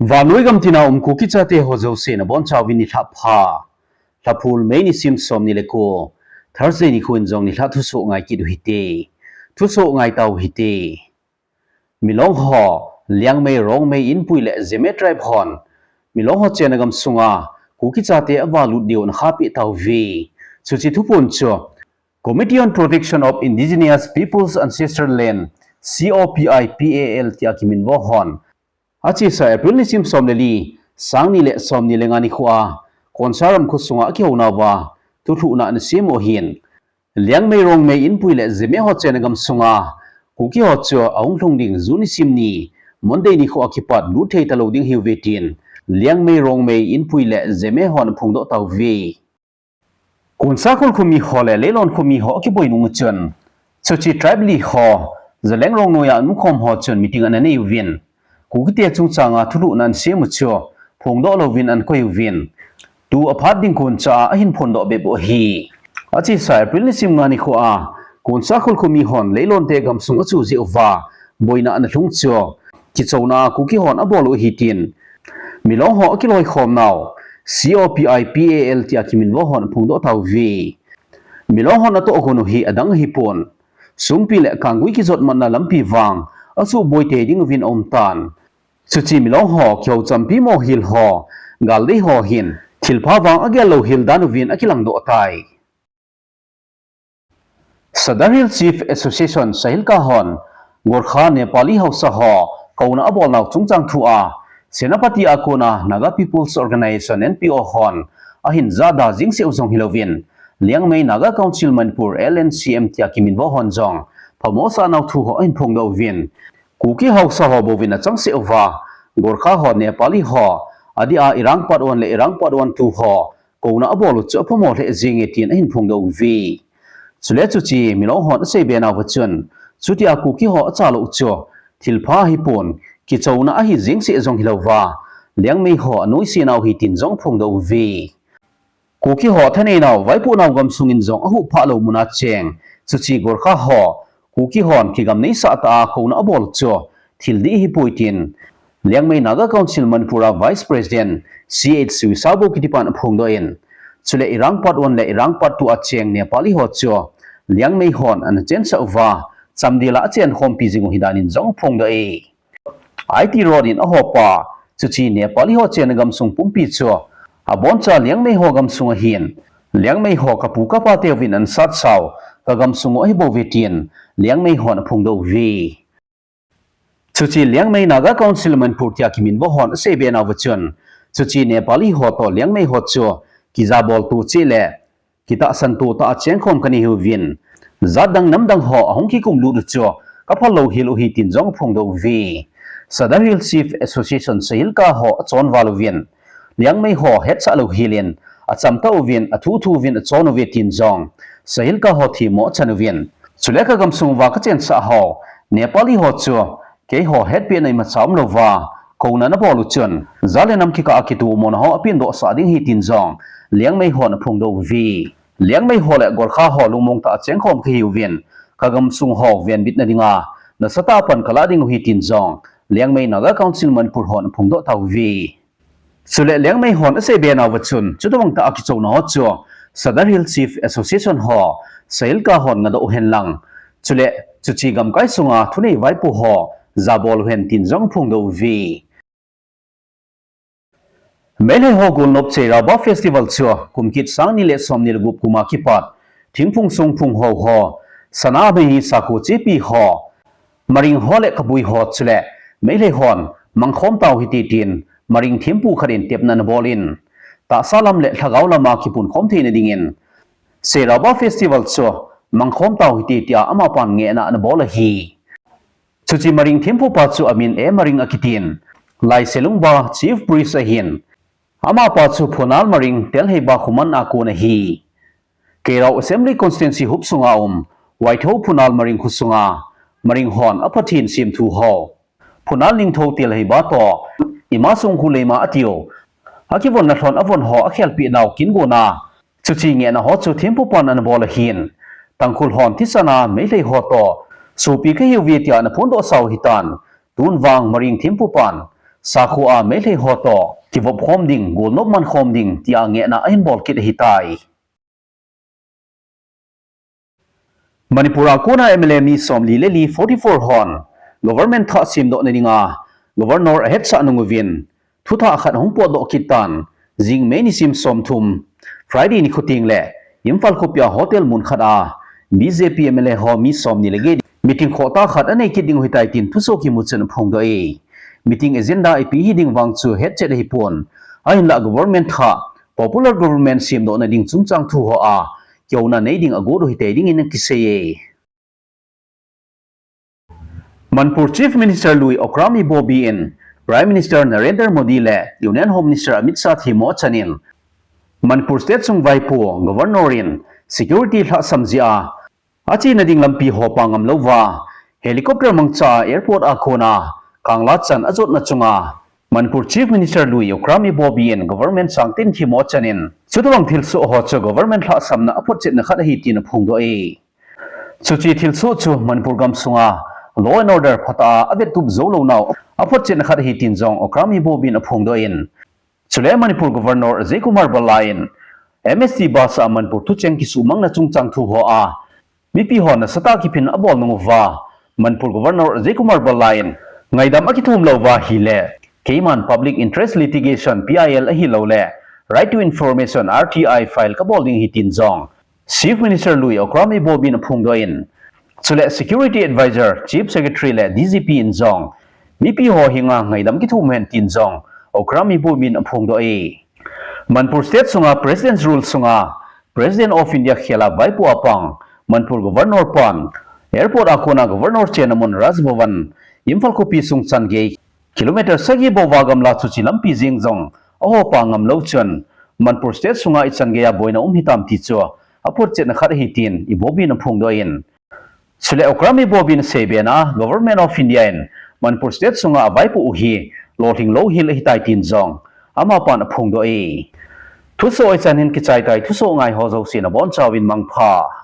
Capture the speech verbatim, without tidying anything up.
Vannoi gam tina um Kuki chate ho jouse nabonchauvin nilhah pha. Lhaphul May nisim somni le ko, Thursday nikho in jong nilhah thusoh ngai kit u hite. Thusoh ngai tau hite. Milong ho, Liangmei, Rongmei, Inpui le Zeme tribe hon Milong ho chenna gamsunga Kuki chate avalut diu ana khahpeh tauve. Chuche thuphon chu Committee on Protection of Indigenous Peoples Ancestral Land, C O P I P A L tia kiminvo hon achesa April nisim som le li, sang ni le somni le nga nikhoa Konsa ram khosunga akihounauva thulhuhna ana sem u ahin. Liangmei, Rongmei, Inpui le Zeme ho chenna gamsunga Kuki ho chu ahung lhung ding June nisim ni, Monday nikhoa kipat lut thei talou ding ahiuve tin Liangmei, Rongmei, Inpui le Zeme hon aphongdoh tauve. Konsa Khul khomi ho le Leilon khomi ho akiboi nung chun, chuche tribe li ho Zaleng Rongnoiya aumkhom ho chun meeting ana neiuvin, Kukite chungchanga thulhuhna ana sem u chu phongdoh louvin ana koiuvin, tua phat ding koncha ahin phondoh bep u ahi. Achesa April nisim nga nikhoa Konsa Khul khomi hon Leilonte gamsung achu jeh uva boina ana lhung chu kichouna Kuki hon abol u ahi tin Milong ho akiloikhomnau C O P I P A L tia kiminvo hon aphongdoh tauve. Milong hon atohgon u hi adang ahipon, sungpi le kanggui kijotmatna lampi vang asuhboi tei ding uvin aumtan. Chuche Milong ho kihou champi mohil ho, galdei ho hin thilpha vang agel louhel dan uvin akilangdoh tai. Sadar Hills Chief Association, SAHILCA hon Gorkha Nepali haosa ho kouna abolnau chungchang thua Senapati a kona Naga People's Organisation, N P O hon ahin jahda jeng seh u jong hilouvin, Liangmei Naga Council Manipur, L N C M tia kiminvo hon jong phamo asahnau thu ho ahin phongdoh uvin, Kuki haosa ho bouvin achangseh uva Gorkha ho Nepali ho, adeh a Irang Part One le Irang Part One Two ho kouna abol u chu aphamo lheh jenge tin ahin phongdoh uve. Chule chuche Milong hon aseibe nauva chun, chutia Kuki ho achalou u chu thilpha ahipon, kichouna ahi jeng seh jong hilouva, Liangmei ho anoise nau ahi tin jong aphongdoh uve. Kuki ho thaneinau, vaipohnau gamsung in jong ahuhphah lou muna cheng chuche Gorkha ho Kuki hon kigam neisah tah a kouna abol u chu thil dih ahipoi tin Liangmei Naga Council Manipur a Vice President C H Suisabo kitipan aphongdoh in, chule Irang Part One le Irang Part Two a cheng Nepali ho chu Liangmei hon ana chensah uva, chamdel a achenkhompi jing u ahi dan in jong aphongdoh e. I T Road in ahopa, chuche Nepali ho chenna gamsung pumpi chu aboncha Liangmei ho gamsung ahin, Liangmei ho kapu kapa teuvin ana satsau, kagamsung u ahibouve tin Liangmei hon aphongdoh uve. Chuche Liangmei Naga Council Manipur tia kiminvo hon aseibe nauva chun, chuche Nepali ho toh Liangmei ho chu kijabolto cheh le kitahsanto tah a chengkhom kanei uvin, jat dang nam dang ho ahung kikumlut u chu kaphal louhel u ahi tin jong aphongdoh uve. Sadar Hills Chief Association, SAHILCA ho achonval uvin, Liangmei ho hetsah louhel in achamtah uvin, athuh thu uvin achon uve tin jong SAHILCA ho themmo achan uvin, chule kagamsung uva kachensah ho Nepali ho chu keiho hetpehna imacha umlouva kouna nabol u chun, jat le nam kikah a kitomona ho apendohsah ding ahi tin jong Liangmei hon aphongdoh uve. Liangmei ho le Gorkha ho lungmong tah a chengkhom kahiuvin, kagamsung ho venbitna dinga nasatah a pan kalah ding u ahi tin jong Liangmei Naga Council Manipur hon aphongdoh tauve. Chule Liangmei hon aseibe nauva chun, chutobang tah a kichouna ho chu Sadar Hills Chief Association ho, SAHILCA hon ngadoh uhen lang, chule chuche gamkai sunga thunei vaipo ho jabol uhen tin jong aphongdoh uve. Meilhei ho golnop Cheiraoba Festival chu kum kit sang ni le somni le gup kuma kipat, thingphung songphung ho ho, sana mei hi sakho chepi ho, maring ho le kabui ho chule Meilhei hon mangkhom tau hite tin maring thempu khat in tepna anabol in, tahsa lam le lhagao lama kipunkhom theina dingin Cheiraoba Festival chu mangkhom tau hite tia amapan ngehna anabol ahi. Chuche maring thempupa chu amin E Maring akitin, Laiselungba Chief Priest ahin, amapa chu Phunal Maring Telheiba khoman a kon ahi. Keirao Assembly Constituency huop sunga um Waitho Phunal Maring khosunga maring hon aphathen semthu ho Phunal Ningtho Telheiba toh Ima Songkhu Leima atiu akivonna lhon avon ho akhelpeh nau kingona chuche ngehna ho chu thempupan anabol ahin, Tangkhul hon thisana Meilhei ho toh sopi kahiuve tia anaphondohsau ahitan, tun vang maring thempupan sakho a Meitei ho toh kivop khom ding, golnop man khom ding tia ngehna ahin bol kit ahitai. Manipur a kona M L A mi somli le li, forty-four hon government thah semdohna dinga Governor ahetsah nung uvin, thuthah khat hung potdoh kit tan, jing May nisim somthum, Friday nikho teng le Imphal khopia hotel mun khat a B J P M L A ho mi somni le get meeting khohtah khat anei kit ding u ahitai tin thusoh kimu chun aphongdoh e. Meeting agenda ipi hiding vang chu hetchet ahipon, ahinlah government thah, popular government semdohna ding chungchang thu hoa kihouna nei ding agot u ahitai dingin akisei e. Manipur Chief Minister lui Okram Ibobi in Prime Minister Narendra Modi le Union Home Minister Amit Shah themmo achanin, Manipur State sung vaipo Governor in security lhahsam jeh a achena ding lampi ho pang ngam louva, helicopter mangcha a airport a kona Kangla chan ajotna chunga Manipur Chief Minister lui Okram Ibobi in government sangtin themmo achanin, chutobang thilsoh ho chu government lhahsamna aphotchetna khat ahi tin aphongdoh e. Chuche thilsoh chu Manipur gamsunga law and order phatah a avettup jou lounau aphotchetna khat ahi tin jong Okram Ibobi in aphongdoh in, chule Manipur Governor Ajay Kumar Bhalla in M S T bus a Manipur thucheng kisuhmangna chungchang thu hoa mipi hon nasatah a kiphin abol nung uva, Manipur Governor Ajay Kumar Bhalla in ngaidam akithum louva ahile, keiman Public Interest Litigation, P I L ahilouleh Right to Information, R T I file kabol ding ahi tin jong Chief Minister lui Okram Ibobi in aphongdoh in, chule Security Advisor, Chief Secretary le D G P in jong mipi ho henga ngaidam kithum hen tin jong Okram Ibobi in aphongdoh e. Manipur State sunga President's Rule sunga President of India khela vaipo a pang Manipur Governor pan airport a kona Governor chenna mun Raj Bhavan, Imphal khopi sung changei kilometer sagi bouva gamla chuche lampi jeng jong aho pang ngam lou chun, Manipur State sunga ichan geiya boina um hitam ti chu aphotchetna khat ahi tin Ibobi in aphongdoh in, chule Okram Ibobi in aseibe na Government of India in Manipur State sunga avaipo u hi lolhing lou hel ahitai tin jong amapan aphongdoh e. Thusoh hichan hin kichai tai, thusoh ngai ho jouse nabonchauvin mangpha.